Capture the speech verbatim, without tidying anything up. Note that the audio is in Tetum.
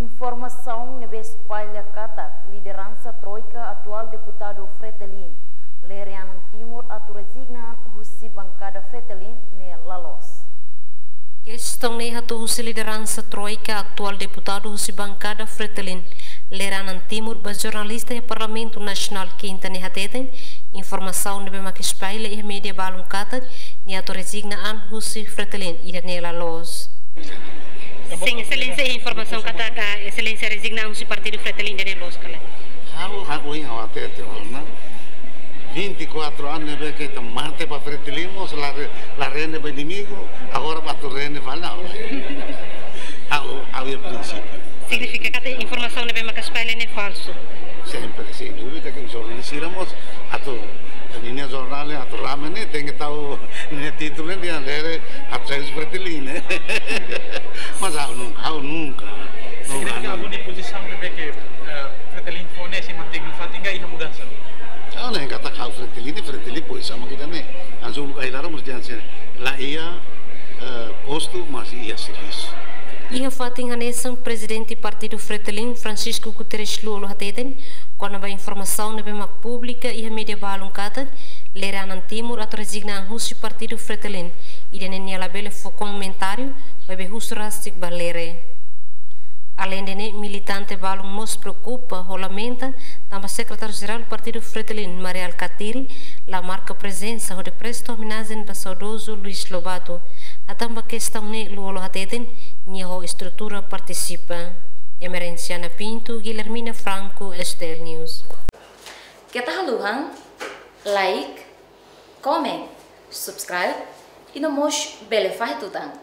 Informasaun ne'ebé espalla katak lideransa Troika atuál deputadu Fretilin, Lere Anan Timur atu rezigna an husi bankada Fretilin ne'e la loos. Kestaun ne'e hato'o husi lideransa Troika atuál deputadu husi bankada Fretilin, Lere Anan Timur, ba jornalista iha Parlamentu Nasionál Kinta ne'e hateten, informasaun ne'ebé mak espalla iha média balun katak nia atu rezigna an husi Fretilin ida-ne'e la loos. Sin, Exelénsia, informasaun katak Exelénsia rezigna husi partidu Fretilin ida-ne'e loos ka lae? Ha'u, ha'u, ha'u hatete ona. Vinte e quatro anos ne'ebé ke ita mate ba Fretilin, mós la re-, la rende ba inimigu, agora ba atu rende fali, não. Ha'u, ha'u iha prinsípiu. Signifika katak informasaun ne'ebé mak espalla ne'e falsu? Sempre, sem dúvida, ke jornalista ne'e mós atu, ninia jornál ne'e atu rame ne'e, tenke tau ninia títulu ne'e, dehan Lere atu sai husi Fretilin ne'e. Mas ha'u nunka, ha'u nunka, nunka, Signifika nunka. Abu-nia pozisaun ne'ebé ke, eh, Fretilin fó ne'e sei mantein nafatin ka iha mudansa? Ha'u hanoin katak ha'u Fretilin, Fretilin pozisaun mak ida-ne'e. Hanesan uluk ai-laran mós dehan se la iha, eh, postu, mas iha servisu. Iha fatin hanesan, Prezidente Partidu Fretilin, Francisco Guterres Lú-Olo hateten, kona-ba informasaun ne'ebé mak públika iha média balun katak Lere Anan Timur atu rezigna an husi partidu Fretilin, ida-ne'e nia labele fó komentáriu, maibé husu rasik ba Lere. Aleinde ne'e, militante balun mós preokupa ho lamenta tanba Sekretáriu Jerál Partidu Fretilin, Mari Alkatiri, la marka prezensa hodi presta omenajen ba saudozu Luís Lobato. Hatán ba kestaun ne'e, Lú-Olo hateten, nia ho estrutura partisipa. Emerenciana Pinto, Guilhermina Franco, S T L News. Keta haluha, like, comment, subscribe, i no mós bele fahe tutan.